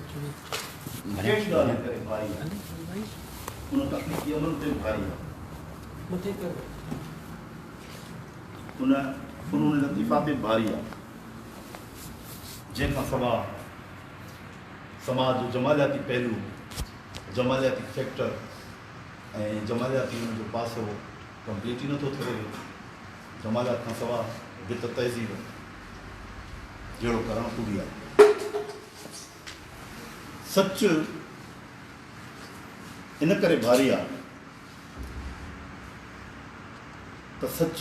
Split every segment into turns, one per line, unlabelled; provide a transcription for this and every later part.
ڪهڙي ڳالهه جي ڪري ڀاري آهي؟ ان تخليقي عمل تي به ڀاري آهي. ان فنون لطيفه تي به ڀاري آهي. جنهن کان سواء سماج جو جمالياتي پهلو، جمالياتي فيڪٽر ۽ جمالياتي ان جو پاسو ڪمپليٽ ئي نٿو ٿي سگهي. جماليات کان سواء به ته تهذيب جهڙو ڪرڻ پوري آهي. سچ ان ڪري ڀاري آهي ته سچ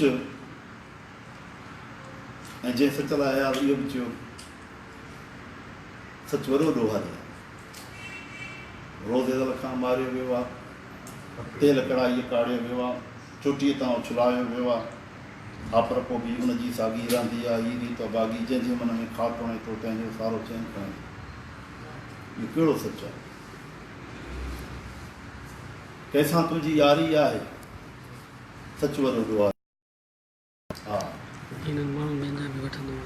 ۽ جنهن سچ لاء اياز اهو به چيو سچ وڏو ڏوهاري آهي. روز ازل کان ماريو ويو آهي، تيل ڪڙائيء ڪاڙهيو ويو آهي، چوٽيء تان اڇلايو ويو آهي. آپر پوء به ان جي ساڳي رهندي آهي، هي ريت اڀاڳي، جنهن جي من ۾ کاٽ هڻي ٿو، تنهن جو سارو چين کڻي ٿو. اهو ڪهڙو سچ آهي؟ ڪنهن سان تنهنجي ياري آهي؟ سچ وڏو ڏوهاري آهي.
انهن ماڻهن ٻين جا به وٺندو هو.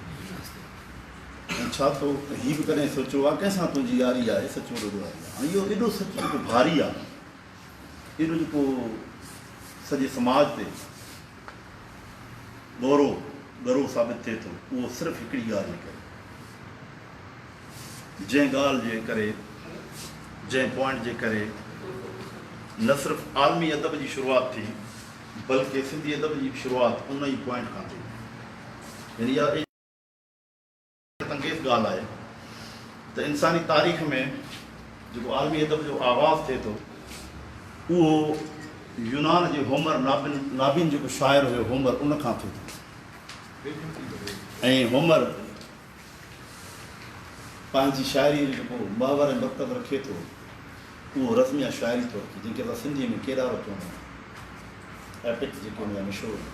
۽ ڇا تو هي به ڪڏهن سوچيو آهي، ڪنهن سان تنهنجي ياري آهي؟ سچ وڏو ڏوهاري آهي. هاڻي اهو ايڏو سچ جيڪو ڀاري آهي، ايڏو جيڪو سڄي سماج تي ڳورو ڳرو ثابت ٿئي ٿو، اهو صرف هڪڙي ڳالهه جي ڪري، جنهن ڳالهه جي ڪري، جنهن پوائنٽ جي ڪري نه صرف عالمي ادب جي شروعات ٿي، بلڪه سنڌي ادب جي به شروعات ان ئي پوائنٽ کان ٿي. يعني اها حيرت انگيز ڳالهه آهي ته انساني تاريخ ۾ جيڪو عالمي ادب جو آغاز ٿئي ٿو اهو يونان جي هومر نابين نابين جيڪو شاعر هيو هومر ان کان ٿئي ٿو ۽ هومر پنهنجي شاعريء جو جيڪو محور ۽ مرڪز رکي ٿو اهو رزميه شاعري ٿو رکي جنهن کي اسان سنڌيء ۾ ڪيڏارو چوندا آهيون Epics جيڪي ان جا مشهور آهن.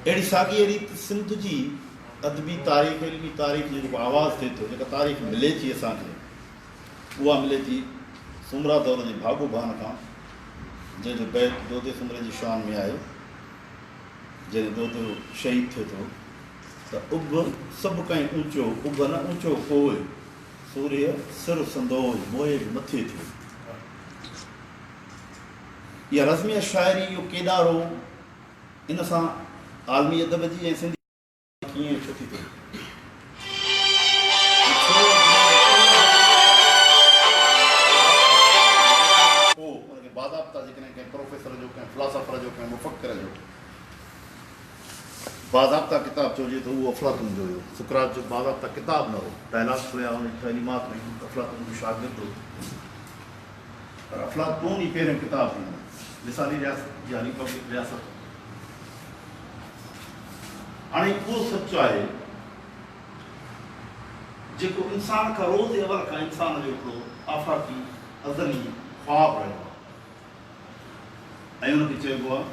اهڙي ساڳيء ريت سنڌ جي ادبي تاريخ، علمي تاريخ جو جيڪو آواز ٿئي ٿو، جيڪا تاريخ ملي ٿي اسان کي، اها ملي ٿي سومرا دور جي ڀاڳو ڀان کان، جنهن جو بيت دودي سومري جي شان ۾ آهي، جڏهن دودو شهيد ٿئي ٿو ته اڀ سڀ ڪنهن اوچو، اڀ نه اوچو ڪوء، سورهيه سر سندوء، موئي به مٿي ٿيو. اها رزميه شاعري، اهو ڪيڏارو، ان سان عالمي ادب جي ۽ سنڌي. ڪيئن ڇو ٿي پئي ۽ ڇو دنيا جي ڪنهن به پوء ان کي باضابطا جيڪڏهن ڪنهن پروفيسر جو، ڪنهن فلاسافر جو، ڪنهن مفڪر جو باضابطا ڪتاب چئجي ته اهو افلاطون جو هيو. سقراط جو باضابطا ڪتاب نه هو. ڊائلاگس هيا، ان جي تعليمات هئي، افلاطون جو شاگرد هو. پر افلاطون ئي پهريون ڪتاب هيو، مثالي رياست يا ريپبلڪ رياست. هاڻي اهو سچ آهي جيڪو انسان کان روز اول کان انسان جو هڪڙو آفاقي ازلي خواب رهيو آهي ۽ ان کي چئبو آهي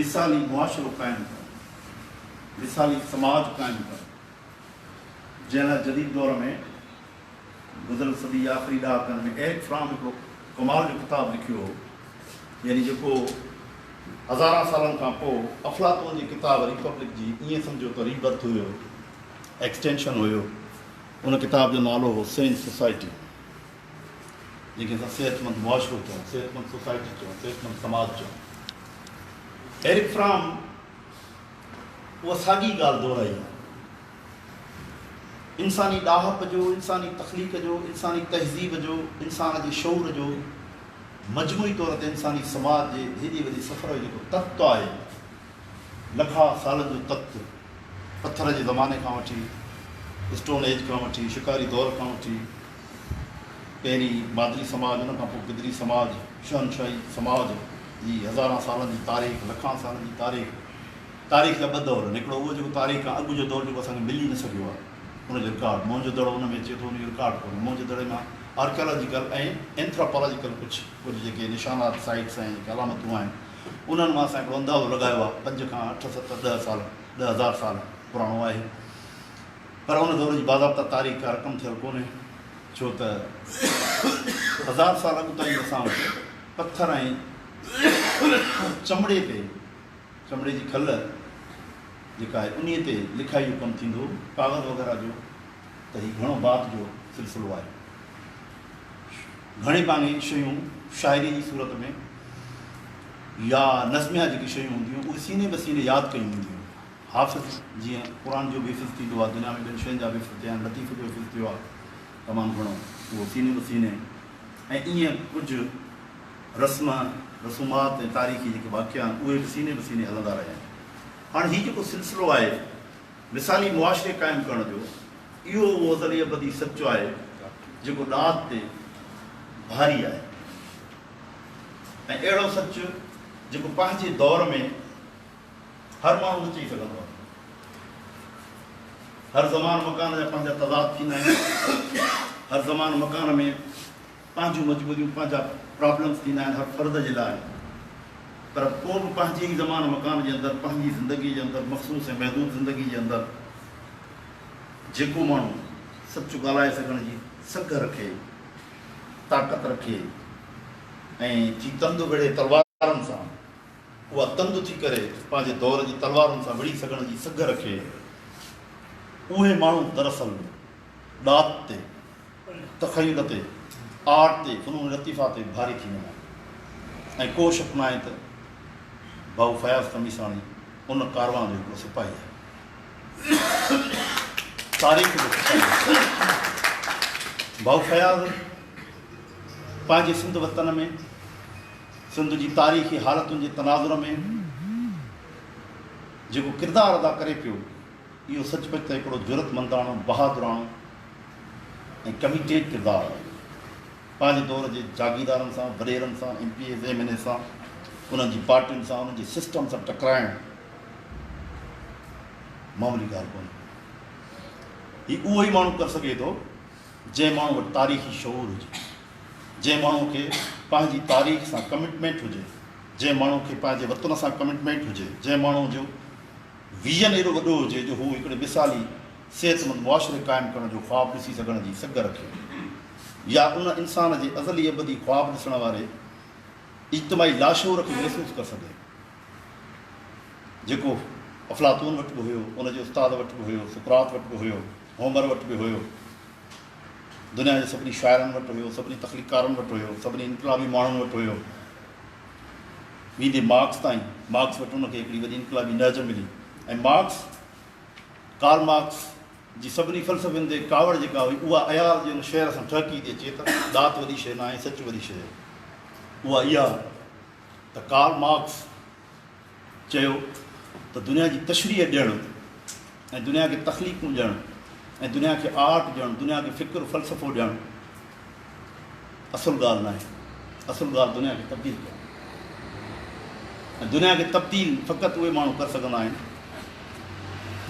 مثالي معاشرو قائم ڪرڻ، مثالي سماج قائم ڪرڻ، جنهن لاء جديد دور ۾ گذريل صدي جي آخري ڏهاڪن ۾ ايرڪ فرام هڪڙو ڪمال جو ڪتاب لکيو هو، يعني جيڪو هزارها سالن کان پوء افلاطون جي ڪتاب ريپبلڪ جي ائين سمجهو ته ري برٿ هيو، ايڪسٽينشن هيو. ان ڪتاب جو نالو هو سين سوسائٽي، جنهن کي اسان صحتمند معاشرو چئون، صحتمند سوسائٽي چئون، صحتمند سماج چئون. ايرڪ فرام اها ساڳي ڳالهه دهرائي آهي. انساني ڏاهپ جو، انساني تخليق جو، انساني تهذيب جو، انسان جي شعور جو، مجموعي طور تي انساني سماج جي هيڏي وڏي سفر جو جيڪو تت آهي، لکها سالن جو تت، پٿر جي زماني کان وٺي، اسٽون ايج کان وٺي، شڪاري دور کان وٺي، پهرين مادري سماج، ان کان پوء گدري سماج، شهنشاهي سماج جي هزارها سالن جي تاريخ، لکها سالن جي تاريخ، تاريخ جا ٻه دور آهن، هڪڙو اهو جيڪو تاريخ کان اڳ جو دور جيڪو اسان کي ملي نه سگهيو آهي، ان جو رڪارڊ، موهن جو دڙو ان ۾ اچي ٿو، ان جو رڪارڊ ڪونهي، موهن جي دڙي مان آرڪيالاجيڪل ۽ اينٿراپالاجيڪل ڪجهه ڪجهه جيڪي نشانات، سائيٽس ۽ جيڪي علامتون آهن، انهن مان اسان هڪڙو اندازو لڳايو آهي، پنج کان اٺ، ست، 10 سال، 10,000 سال پراڻو آهي، پر ان دور جي باضابطه تاريخ ڪا رقم ٿيل ڪونهي، ڇو ته هزار سال اڳ تائين اسان وٽ پٿر ۽ چمڙي تي چمڙي جي کل جيڪا آهي انهيء تي لکائي جو ڪم ٿيندو هو، ڪاغذ وغيره جو ته هي گهڻو بعد جو سلسلو آهي. گهڻي ڀاڱي شيون شاعريء جي صورت ۾ يا نظميا جيڪي شيون هونديون اهي سيني به سيني ياد ڪيون وينديون. حافظ جيئن قرآن جو به حفظ ٿيندو آهي، دنيا ۾ ٻين شين جا به حفظ ٿيا آهن، لطيف جو حفظ ٿيو آهي تمام گهڻو، اهو سيني به سيني ۽ ائين ڪجهه رسم رسومات ۽ تاريخي جيڪي واقعا آهن اهي به سيني به سيني هلندا رهيا آهن. هاڻ هي جيڪو سلسلو آهي مثالي معاشري قائم ڪرڻ جو، اهو اهو ازلي ابدي سچ آهي جيڪو ڏات تي ڀاري آهي ۽ اهڙو سچ جيڪو پنهنجي دور ۾ هر ماڻهو نه چئي سگهندو آهي. هر زمان مڪان جا پنهنجا تضاد ٿيندا آهن. هر زمان مڪان ۾ پنهنجون مجبوريون، پنهنجا پرابلمز ٿيندا آهن هر فرد جي لاء. پر ڪو به پنهنجي ئي زمان مڪان جي اندر، پنهنجي زندگيء جي اندر، مخصوص ۽ محدود زندگيء جي اندر جيڪو ماڻهو سچ ڳالهائي سگهڻ جي سگهه رکي، طاقت رکي ۽ ٿي تند وڙهي تلوارن سان، اها تند ٿي ڪري پنهنجي دور جي تلوارن سان وڙهي سگهڻ جي سگهه رکي، اهي ماڻهو دراصل ڏات تي، تخيل تي، آرٽ تي، فنون لطيفه تي ڀاري ٿي ويندا آهن ۽ ڪو شڪ ناهي ته ڀائو فياض خميساڻي ان ڪاروان جو هڪڙو سپاهي آهي. تاريخ جو سپاهي آهي. ڀائو فياض پنهنجي سنڌ وطن ۾ سنڌ جي تاريخي حالتن جي تناظر ۾ جيڪو ڪردار ادا ڪري پيو، اهو سچ پچ ته هڪڙو جرئتمنداڻو، بهادراڻو ۽ ڪميٽيڊ ڪردار آهي. پنهنجي دور جي جاگيردارن سان، وڏيرن سان، M P As, M N As سان، انهن جي پارٽين سان، انهن جي سسٽم سان ٽڪرائڻ معمولي ڳالهه ڪونهي. هي اهو ئي ماڻهو ڪري سگهي ٿو، جنهن ماڻهو وٽ تاريخي شعور هجي. جنهن ماڻهو کي پنهنجي تاريخ سان ڪمٽمينٽ هجي، جنهن ماڻهو کي پنهنجي وطن سان ڪمٽمينٽ هجي، جنهن ماڻهو جو ويزن ايڏو وڏو هجي جو هو هڪڙي مثالي صحتمند معاشري قائم ڪرڻ جو خواب ڏسي سگهڻ جي سگهه رکي يا ان انسان جي ازلي ابدي خواب ڏسڻ واري اجتماعي لاشعور کي محسوس ڪري سگهي جيڪو افلاطون وٽ به هيو، ان جي استاد وٽ به هيو، سقراط وٽ به هيو، هومر وٽ به هيو. دنيا جي سڀني شاعرن وٽ هيو، سڀني تخليقڪارن وٽ هيو، سڀني انقلابي ماڻهن وٽ هيو. ويندي مارڪس تائين، مارڪس وٽ ان کي هڪڙي وڏي انقلابي نهج ملي ۽ مارڪس، ڪارل مارڪس جي سڀني فلسفين تي ڪاوڙ جيڪا هئي اها اياز جي ان شعر سان ٺهڪي ٿي اچي ته ڏات وڏي شيء ناهي، سچ وڏي شيء آهي. اها اها ته ڪارل مارڪس چيو ته دنيا جي تشريح ڏيڻ ۽ دنيا کي تخليقون ڏيڻ ۽ دنيا کي آرٽ ڏيڻ، دنيا کي فڪر فلسفو ڏيڻ اصل ڳالهه ناهي. اصل ڳالهه دنيا کي تبديل ڪرڻ ۽ دنيا کي تبديل فقط اهي ماڻهو ڪري سگهندا آهن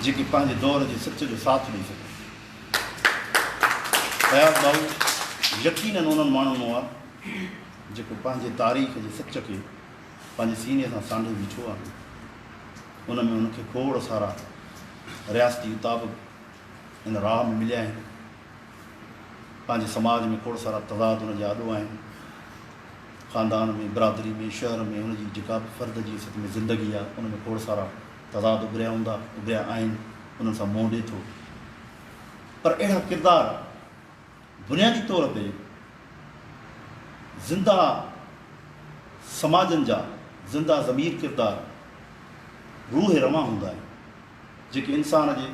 جيڪي پنهنجي دور جي سچ جو ساٿ ڏئي سگهن. فياض ڀائو يقينن انهن ماڻهن مان آهي جيڪو پنهنجي تاريخ جي سچ کي پنهنجي سيني سان سانڍي بيٺو آهي. ان ۾ هن کي کوڙ سارا رياستي عتاب به ان راهه ۾ مليا آهن. پنهنجي سماج ۾ کوڙ سارا تضاد هن جي آڏو آهن. خاندان ۾، برادري ۾، شهر ۾ هن جي جيڪا به فرد جي حيثيت ۾ زندگي آهي، ان ۾ کوڙ سارا تضاد اڀريا هوندا، اڀريا آهن، انهن سان منهن ڏئي ٿو. پر اهڙا ڪردار بنيادي طور تي زنده سماجن جا زنده ضمير ڪردار روح روان هوندا آهن، جيڪي انسان جي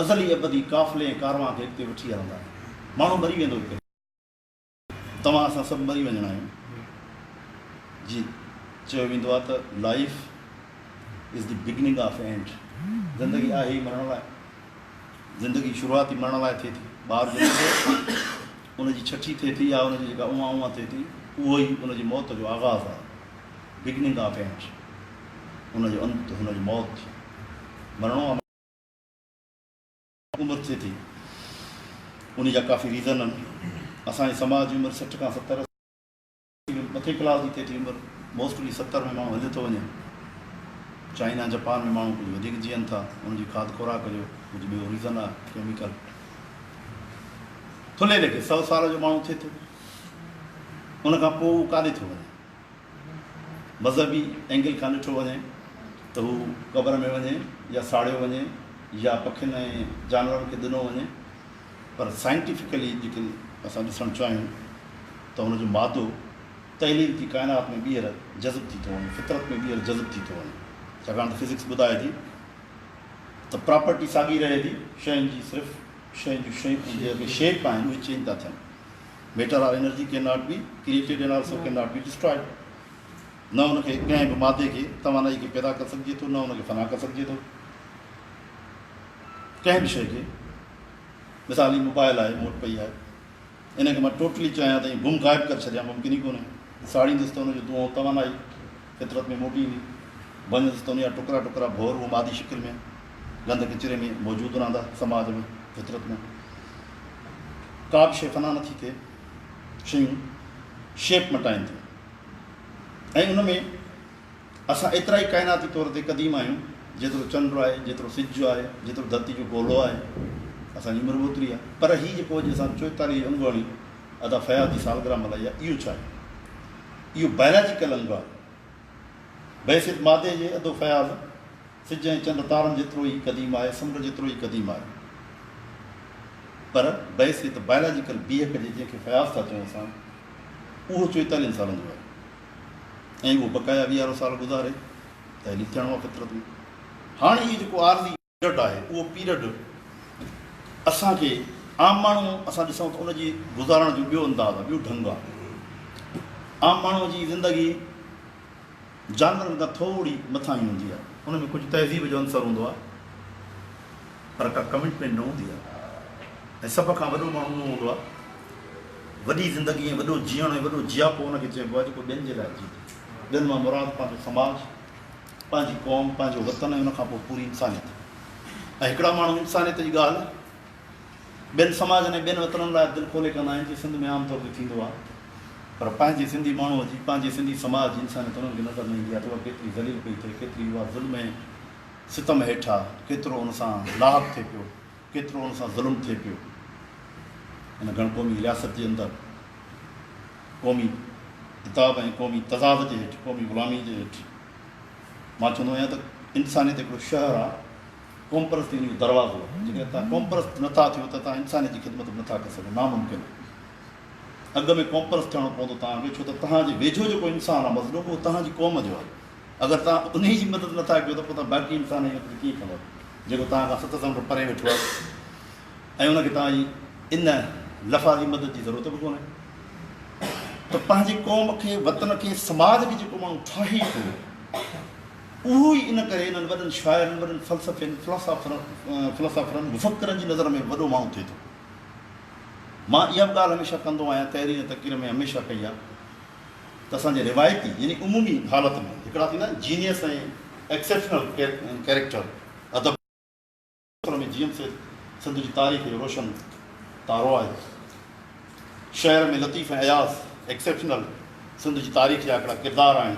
ازلي ابدي قافلي ۽ ڪاروان کي اڳتي وٺي هلندا آهن. ماڻهو مري ويندو هڪ ڏينهن. توهان اسان سڀ مري وڃڻا آهيون. جيئن چيو ويندو آهي ته life is the beginning of end زندگي آهي ئي مرڻ لاء. زندگي شروعات ئي مرڻ لاء ٿئي ٿي. ٻار ڄمي ٿو، ان جي ڇٺي ٿئي ٿي يا ان جي جيڪا اونهان اونهان ٿئي ٿي، اهو ئي ان جي موت جو آغاز آهي. بگننگ آف اينڊ، ان جو انت، هن جو موت، مرڻو آهي. عمر ٿئي ٿي، ان جا ڪافي ريزن آهن. اسان جي سماج جي عمر 60 کان 70. مٿين ڪلاس جي ٿئي ٿي عمر موسٽلي 70 ۾ ماڻهو هليو ٿو وڃي. چائنا جپان ۾ ماڻهو ڪجهه وڌيڪ جيئن ٿا ان جي کاڌ خوراڪ جو ڪجهه ٻيو ريزن آهي ڪيميڪل ٿلهي ليکي 100 سال جو ماڻهو ٿئي ٿو ان کان پوء هو ڪاڏي ٿو وڃي مذهبي اينگل کان ڏٺو وڃي ته هو قبر ۾ وڃي يا ساڙيو وڃي يا پکين ۽ جانورن کي ڏنو وڃي. پر سائنٽيفڪلي جيڪڏهن اسان ڏسڻ چاهيون ته ان جو مادو تحليل ٿي ڪائنات ۾ ٻيهر جذب ٿي ٿو وڃي، فطرت ۾ ٻيهر جذب ٿي ٿو وڃي. ڇاڪاڻ ته فزڪس ٻڌائي ٿي ته پراپرٽي ساڳي رهي ٿي، شين جي صرف شين جون شيون جيڪي شيپ آهن اهي چينج ٿا ٿين. Matter or energy can not be created and also can not be destroyed. نه ان کي ڪنهن به مادي کي توانائي کي پيدا ڪري سگهجي ٿو نه ان کي فنا ڪري سگهجي ٿو. ڪنهن به شيء کي مثال هي موبائل آهي مون وٽ پئي آهي ان کي مان ٽوٽلي چاهيان ته ائين گم غائب ڪري ڇڏيان ممڪن ئي ڪونهي. ساڙيندس ته ان جو دونهون توانائي فطرت ۾ موٽي ايندي، ڀڃندس ته ان جا ٽڪرا ٽڪرا ڀور اهو مادي شڪل ۾ گند ڪچري ۾ موجود رهندا سماج ۾ فطرت ۾ ڪا به شيء فنا نٿي ٿئي شيون شيپ مٽائين ٿيون ۽ ان ۾ اسان ايترا ئي ڪائناتي طور تي قديم آهيون جيترو چنڊ آهي، جيترو سج آهي، جيترو ڌرتي جو گولو آهي. اسان جي عمر به اوتري آهي. پر هي جيڪو اڄ اسان 44 انگ هڻي ادا فياض جي سالگرهه ملهائي آهي، اهو ڇا آهي؟ اهو بائلاجيڪل انگ آهي. بحيثيت مادي جي ادو فياض سج ۽ چنڊ تارن جيترو ئي قديم آهي، سمنڊ جيترو ئي قديم آهي. پر بحيثيت بائلاجيڪل بيهڪ جي جنهن کي فياض ٿا چئون اسان، اهو 44 سالن جو آهي. ۽ اهو بقايا ويهارو سال گذاري تحليل ٿيڻو آهي فطرت ۾. هاڻي هي جيڪو عارضي پيرڊ آهي اهو پيرڊ اسان کي عام ماڻهو اسان ڏسون ته ان جي گذارڻ جو ٻيو انداز آهي ٻيو ڍنگ آهي. عام ماڻهو جي زندگي جانورن کان ٿوري مٿانهين هوندي آهي. ان ۾ ڪجهه تهذيب جو عنصر هوندو آهي پر ڪا ڪمٽمينٽ نه هوندي آهي ۽ سڀ کان وڏو ماڻهو اهو هوندو آهي وڏي زندگي ۽ وڏو جيئڻ ۽ وڏو جياپو ان کي چئبو آهي جيڪو ٻين جي لاء جيئي ٿو. ٻين مان مراد پنهنجو سماج، پنهنجي قوم، پنهنجو وطن ۽ ان کان پوء پوري انسانيت. ۽ هڪڙا ماڻهو انسانيت جي ڳالهه ٻين سماجن ۽ ٻين وطنن لاء به دل کولي ڪندا آهن جيئن سنڌ ۾ عام طور تي ٿيندو آهي پر پنهنجي سنڌي ماڻهوء جي، پنهنجي سنڌي سماج جي انسانيت انهن کي نظر نه ايندي آهي ته اها ڪيتري ذليل پئي ٿئي، ڪيتري اها ظلم ۽ ستم هيٺ آهي، ڪيترو ان سان ناحق ٿئي پيو. ڪيترو ان سان ظلم ٿئي پيو. هن گهڻ قومي رياست جي اندر قومي عتاب ۽ قومي تضاد جي هيٺ، قومي غلامي جي هيٺ مان چوندو آهيان ته انسانيت هڪڙو شهر آهي، قومپرستي ان جو دروازو آهي. جيڪڏهن توهان قومپرست نه ٿا ٿيو ته توهان انسانيت جي خدمت به نه ٿا ڪري سگهو، ناممڪن آهي. اڳ ۾ قومپرست ٿيڻو پوندو توهان کي، ڇو ته توهان جي ويجهو جيڪو انسان آهي مظلوم اهو توهان جي قوم جو آهي. اگر توهان انهي جي مدد نه ٿا ڪيو ته پوء توهان باقي انسانن جي مدد ڪيئن ڪندؤ؟ جيڪو توهان کان ست سمنڊ پري ويٺو آهي ۽ ان کي توهان جي ان لفاظي مدد جي ضرورت به ڪونهي ته پنهنجي قوم کي، وطن کي، سماج کي جيڪو ماڻهو ٺاهي ٿو اهو ئي ان ڪري انهن وڏن شاعرن، وڏن فلسفين، فلاسافرن، مفڪرن جي نظر ۾ وڏو ماڻهو ٿئي ٿو. مان اها به ڳالهه هميشه ڪندو آهيان، تحرير ۽ تقرير ۾ هميشه ڪئي آهي ته اسان جي روايتي يعني عمومي حالت ۾ هڪڙا ٿيندا آهن جينيس ۽ ايڪسيپشنل ڪيريڪٽر ادب ۾ جي ايم سيد سنڌ جي تاريخ جو روشن تارو آهي. شعر ۾ لطيف ۽ اياز ايڪسيپشنل سنڌ جي تاريخ جا هڪڙا ڪردار آهن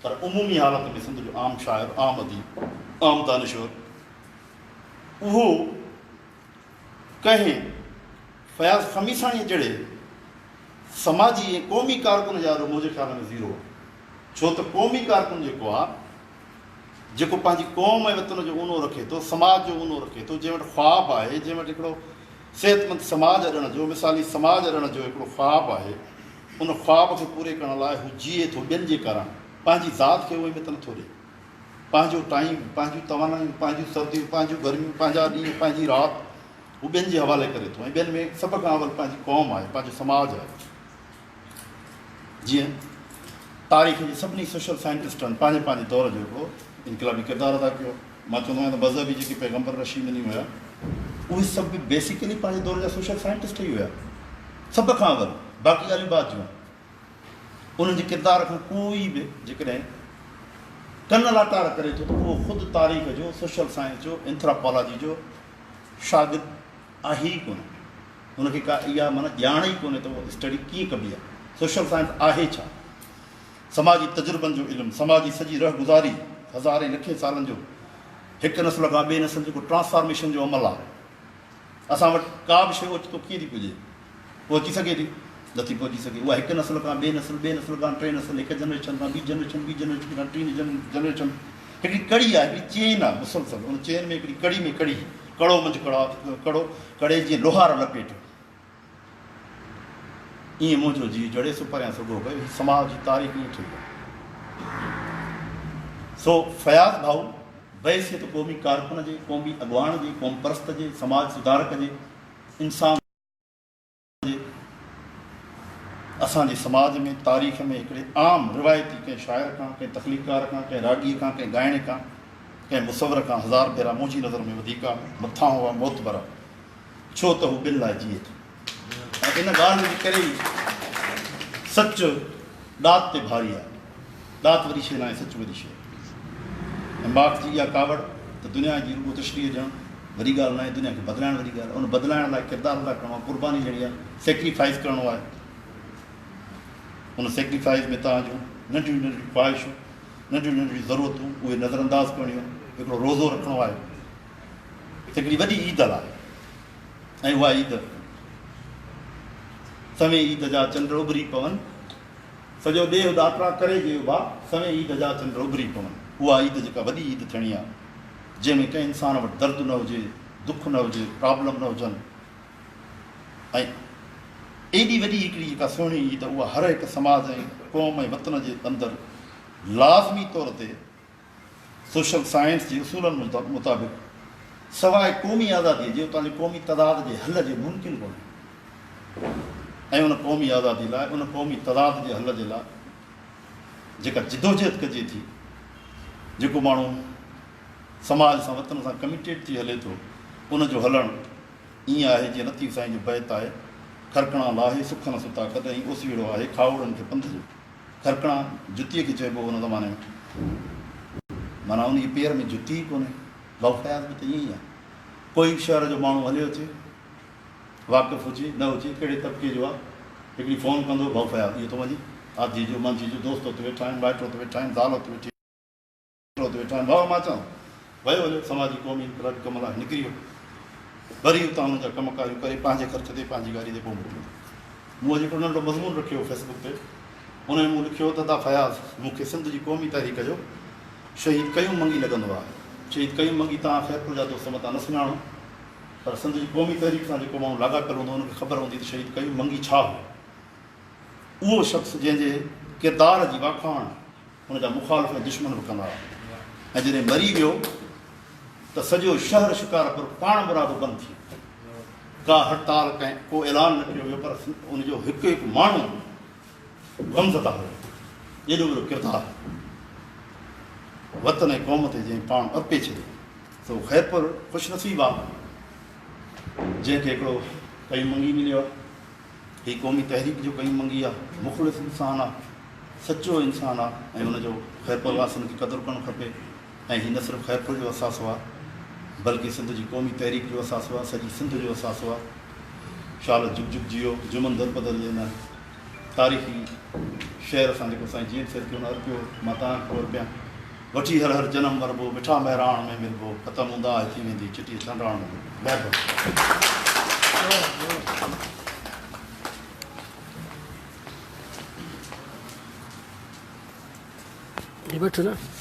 پر عمومي حالت ۾ سنڌ جو عام شاعر، عام اديب، عام دانشور اهو ڪنهن فياض خميساڻيء جهڙي سماجي ۽ قومي ڪارڪن جي آڏو منهنجي خيال ۾ زيرو آهي. ڇو ته قومي ڪارڪن جيڪو آهي، جيڪو پنهنجي قوم ۽ وطن جو اونو رکي ٿو، سماج جو اونو رکي ٿو، جنهن وٽ خواب آهي، جنهن وٽ هڪڙو صحتمند سماج اڏڻ جو، مثالي سماج اڏڻ جو هڪڙو خواب آهي، ان خواب کي پوري ڪرڻ لاء هو جيئي ٿو ٻين جي ڪارڻ، پنهنجي ذات کي اهميت نٿو ڏئي. پنهنجو ٽائيم، پنهنجون توانايون، پنهنجون سرديون، پنهنجون گرميون، پنهنجا ڏينهن، پنهنجي رات هو ٻين جي حوالي ڪري ٿو ۽ ٻين ۾ سڀ کان اول پنهنجي قوم آهي، پنهنجو سماج آهي. جيئن تاريخ جي سڀني سوشل سائنٽسٽن پنهنجي پنهنجي دور جو هڪڙو انقلابي ڪردار ادا ڪيو. مان چوندو آهيان ته مذهبي جيڪي پيغمبر رشي مني هيا اهي سڀ به بيسيڪلي پنهنجي دور جا سوشل سائنٽسٽ ئي هيا. سڀ کان اول، باقي ڳالهيون بعد جون آهن. انهن جي ڪردار کان ڪوئي به جيڪڏهن ڪن لاٽار ڪري ٿو ته اهو خود تاريخ جو، سوشل سائنس جو، اينٿراپالاجي جو شاگرد آهي ئي ڪونه. ان کي ڪا اها معنيٰ ڄاڻ ئي ڪونهي ته اها اسٽڊي ڪيئن ڪبي آهي. سوشل سائنس آهي ڇا؟ سماجي تجربن جو علم، سماجي سڄي رهگذاري، هزارين لکين سالن جو هڪ نسل کان ٻئي نسل جيڪو ٽرانسفارميشن جو عمل آهي. اسان وٽ ڪا به شيء اوچتو ڪيئن ٿي پڄي؟ پهچي سگهي ٿي؟ نٿي پهچي سگهي. اها هڪ نسل کان ٻئي نسل، ٻئي نسل کان ٽئين نسل، هڪ جنريشن کان ٻي جنريشن، ٻي جنريشن کان ٽين جنريشن، هڪڙي ڪڙي آهي، هڪڙي چين آهي مسلسل، ان چين ۾ هڪڙي ڪڙي ۾ ڪڙي، ڪڙو منجهه ڪڙا ڪڙو ڪڙي جيئن لوهار لپيٽيو. ائين منهنجو جيء جڙي سو پريان سوگهو پيو. هي سماج جي تاريخ ائين ٺهي آهي. سو فياض ڀائو بحيثيت قومي ڪارڪن جي، قومي اڳواڻ جي، قومپرست جي، سماج سڌارڪ جي، انسان جي، اسان جي سماج ۾ تاريخ ۾ هڪڙي عام روايتي ڪنهن شاعر کان، ڪنهن تخليقڪار کان، ڪنهن راڳيء کان، ڪنهن ڳائڻي کان، ڪنهن مصور کان هزار ڀيرا منهنجي نظر ۾ وڌيڪ آهي، مٿانهون آهي، معتبر آهي. ڇو ته هو ٻين لاء جيئي ٿو ۽ ان ڳالهه جي ڪري ئي سچ ڏات تي ڀاري آهي. ڏات وڏي شيء ناهي، سچ وڏي شيء آهي. ۽ مارڪس جي اها ڪاوڙ ته دنيا جي رڳو تشريح ڏيڻ وڏي ڳالهه ناهي، دنيا کي بدلائڻ وڏي ڳالهه آهي. ان بدلائڻ لاء ڪردار ادا ڪرڻو آهي، قرباني ڏيڻي آهي، سيڪريفائيس ڪرڻو آهي. ان سيڪريفائيس ۾ توهان جون ننڍيون ننڍيون خواهشون، ننڍيون ننڍيون ضرورتون اهي نظرانداز ڪرڻيون آهن. هڪڙو روزو رکڻو آهي. هڪڙي وڏي عيد آهي ۽ اها عيد سوين عيد جا چنڊ اڀري پون، سڄو ڏيهه ڏاٽرا ڪري جي اڀا، سوين عيد جا چنڊ اڀري پون. اها عيد جيڪا وڏي عيد ٿيڻي آهي، جنهن ۾ ڪنهن انسان وٽ درد نه هجي، دک نه هجي، پرابلم نه هجن ۽ ايڏي وڏي هڪڙي جيڪا سهڻي عيد اها هر هڪ سماج ۽ قوم ۽ وطن جي اندر لازمي طور تي سوشل سائنس جي اصولن مطابق سواء قومي آزاديء جي اتان جي قومي تضاد جي حل جي ممڪن ڪونهي ۽ ان قومي آزادي لاء ان قومي تضاد جي حل جي لاء جيڪا جدوجهد ڪجي ٿي، جيڪو ماڻهو سماج سان وطن سان ڪميٽيڊ ٿي هلي ٿو ان جو هلڻ ائين آهي جيئن لطيف سائين جو بيت آهي، کرڪڻا لاهي سک نه ستا ڪڏهن اوسيئڙو آهي کاهوڙن کي پنڌ جو. کرڪڻا جتيء کي چئبو هو ان زماني ۾. معنيٰ ان جي پير ۾ جتي ئي ڪونهي. ڀائو فياض به ته ائين ئي آهي. ڪوئي به شهر جو ماڻهو هليو اچي، واقف هجي نه هجي، ڪهڙي طبقي جو آهي، هڪڙي فون ڪندو، ڀائو فياض اهو ٿو وڃي، آڌيء جو، مانجهيء جو، دوست اتي ويٺا آهن، مائٽ اتي ويٺا آهن، زال اتي ويٺي آهي. اتي ويٺا آهن، ڀاء مان اچان ٿو. ويو هليو، سماجي قومي انقلابي ڪم لاء نڪري ويو. وري اتان هن جا ڪم ڪاريون ڪري پنهنجي خرچ تي پنهنجي گاڏي تي پوء موٽيو. مون اڄ هڪڙو ننڍڙو مضمون رکيو هو فيس بڪ تي، ان ۾ مون لکيو هو ته ادا فياض مون کي سنڌ جي قومي تحريڪ جو شهيد قيوم منگي لڳندو آهي. شهيد قيوم منگي توهان خيرپور جا دوست متان نه سڃاڻو پر سنڌ جي قومي تحريڪ سان جيڪو ماڻهو لاڳاپيل هوندو ان کي خبر هوندي ته شهيد قيوم منگي ڇا هو. اهو شخص جنهن جي ڪردار جي واکاڻ هن جا مخالف ۽ دشمن به ڪندا هئا ۽ جڏهن مري ويو ته سڄو شهر شڪارپور پاڻ مرادو بند ٿي ويو. ڪا هڙتال ڪنهن ڪو اعلان نه ڪيو ويو پر ان جو هڪ هڪ ماڻهو غمزده هيو. ايڏو وڏو ڪردار وطن ۽ قوم تي جنهن پاڻ ارپي ڇڏيو. سو خيرپور خوش نصيب آ جنهن کي هڪڙو قيوم منگي مليو آ. هي قومي تحريڪ جو قيوم منگي آ، مخلص انسان آ، سچو انسان آ ۽ ان جو خيرپور واسين کي قدر ڪرڻ کپي ۽ هي نه صرف خيرپور جو اثاثو آ بلڪه سنڌ جي قومي تحريڪ جو اثاثو آ، سڄي سنڌ جو اثاثو آ. شال جگ جگ جيئو جمن درپدر جي هن تاريخي شعر سان جيڪو سائين جي ايم سيد کي هن ارپيو مان توهان کي ٿو ارپيان. وٺي هر هر جنم وربو، مٺا مهراڻ ۾ ملبو، ختم اونداهه ٿي ويندي، چٽيء ڇنڊاڻ ۾ ملبو. مهرباني.
هي وٺ نه.